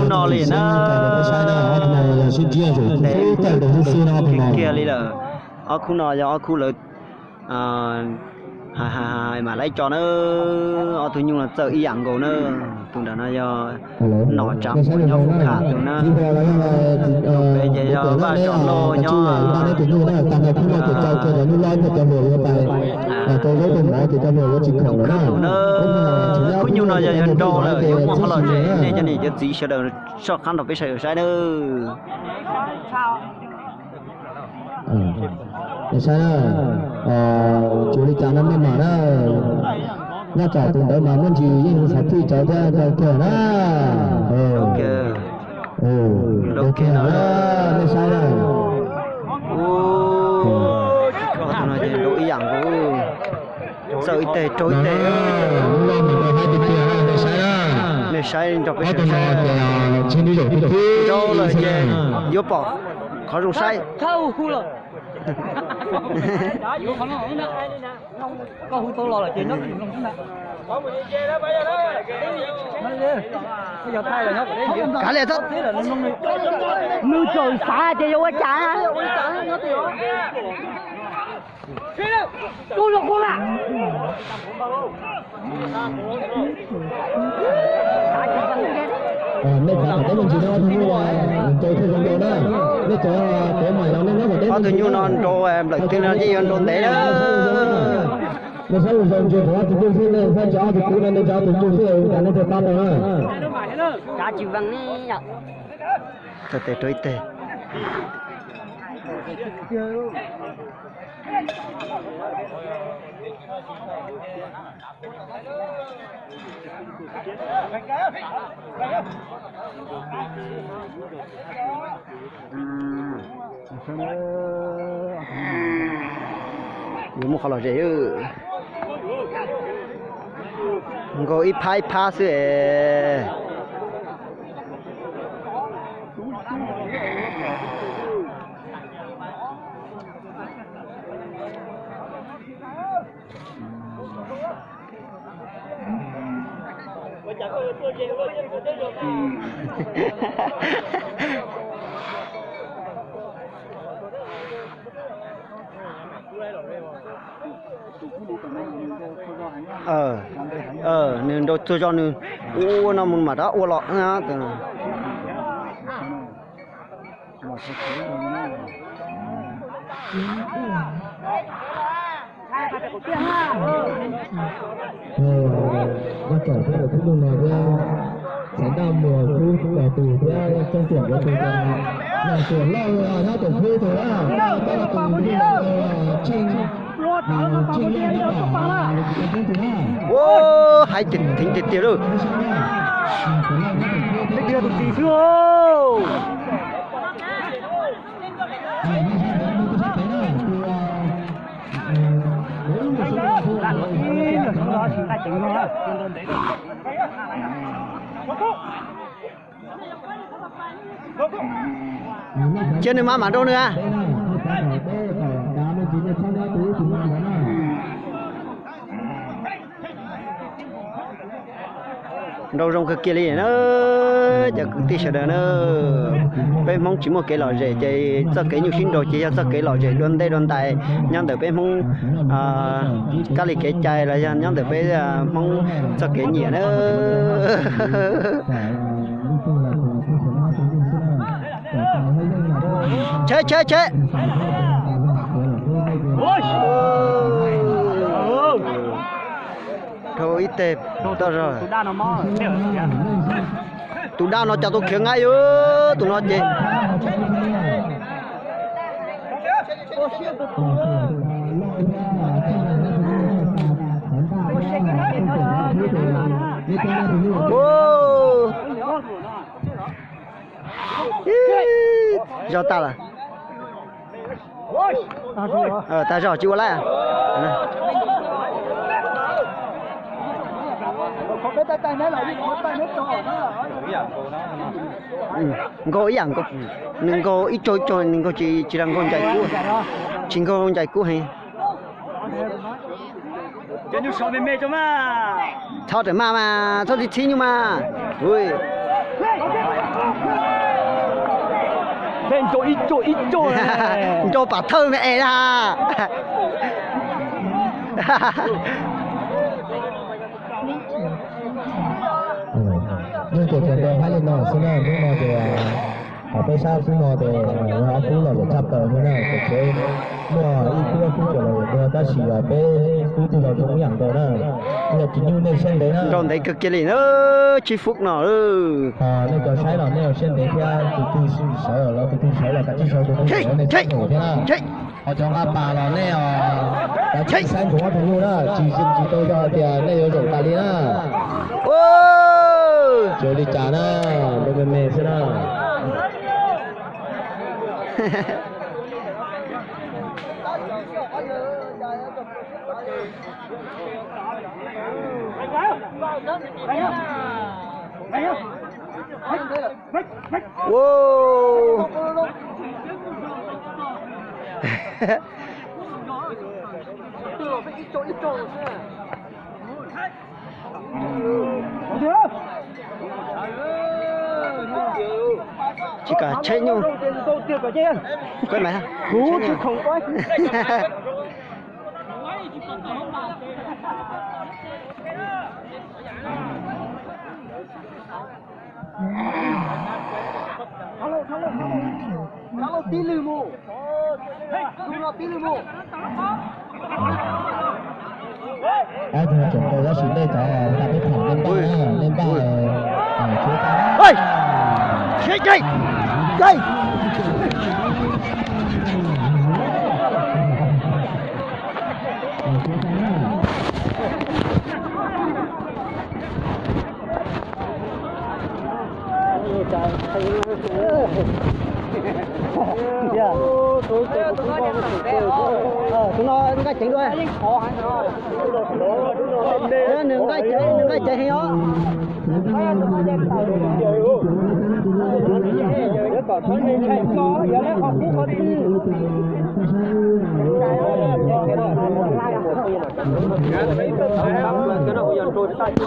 No li na, kiag li lawm. Ob khub no yog ob khub lawv hais mam laib tso na. Ob tug nyuj no txawj ib yam nkaus na. Tus nram no yog nom tsav muas nyob Fub Kham tus na. Tus pem ces yog Vaj Tsom Lauj nyob Noo Khwb tus na. Khub nyuj no yog yuav nrau lawm yuav muaj qhov lom zem nej cov niam cov txiv sawv daws soj qab nrog peb sawv daws saib nawb. Saib na, tsuas li cas no maj mam na. Nyob tsam tus ntawd mas muaj ntsis yeej xav thij tsawv thiab nrau kiag na. Nrau kiag na, nej saib na. Tus no ces nrau ib yam nkaus, txawj ib teg raug ib teg. Nej saib nrog peb saib, nrau lawm ces yuav pom qhov zoo saib. Kav liam, nws txawm xav tias yuav ua cas. Ob tug nyuj no nrau nplawm twg no yeej yuav nrau ntev na. Txawj tes rau ib teg. Yuav muaj qhov lom zem. Nkaug ib phab ib phab xwb es. Nws nrau txuag zog nws ua no mus mam rov ua los. Vaj Tsom thiab Lauj Khwb no thiab, Xaiv Daj Muas Khwb Los Tus thiab Txooj Tuam Ncuav Tus, Los Tuam Lauj nyob Tuam Khwb tus na, Tsheej Leej nyob Tuam Khwb tus na. Hais theev tiag tiag lauj. Cia nws mas mam nrau nws a. Nrau zoo kawg kiag li na, cov kwv tij sawv daws na. Peb Hmoob tsis muaj kev lom zem ces txoj kev nyuj sib nraus ces yog txoj kev lom zem dua ntej dua ntais nyob ntawm peb Hmoob kab li kev cai los yog nyob ntawm peb Hmoob txoj kev nyiam na. Cheb cheb cheb. Rau ib teg toj zog. Tus dab no cov tus khiav nqa yus, tus no ces. Zog tas lawm. Tag zog tsis ua lawm. Nkaug ib yam nkaug, nws nkaug ib tsaug ib tsaug, nws nkaug tsis, tsis yog nkaug ncaim kub, tsis nkaug ncaim kub heev. Txhob rawm maj mas, txhob txhib txhib nyuj mas. Ui. Peb nco ib co ib co. Nco pam thawj me es na. Yeej ces cov npe hais li no xwb na, hnub no ces peb sab xub no ces ob kub los lawm tshaj plaws no na, ces muaj ib kub ob kub cov los dua tab sis peb kub twb los zoo ib yam nkaus na. Yog tsis nyuj nej siab ntev na. Nrau ntev kawg kiag li na, tsib fub no. Nej cov saib los nej siab ntev thiab, tus twg sawv los tus twg sawv los kav tsij sawv tus twg sawv nej thiab na. Ho cov nqa pas los nej kav tsij saib ntsoov ob tug nyuj na, tsis tsis tau yog hais tias nej yuav zaum tas li na. Tsis ua li cas na, nrau me me xwb na. Tsis kam tsheb nyuj. Kuv tsis khoom kuv. Tib lwm mus. Tib lwm mus. Ab, tseem tau tab sis nej cov nqa peb tham nej npaj, nej npaj. Tus no nqaij ceev dua. Nws nqaij ceev, nws nqaij ceev heev os.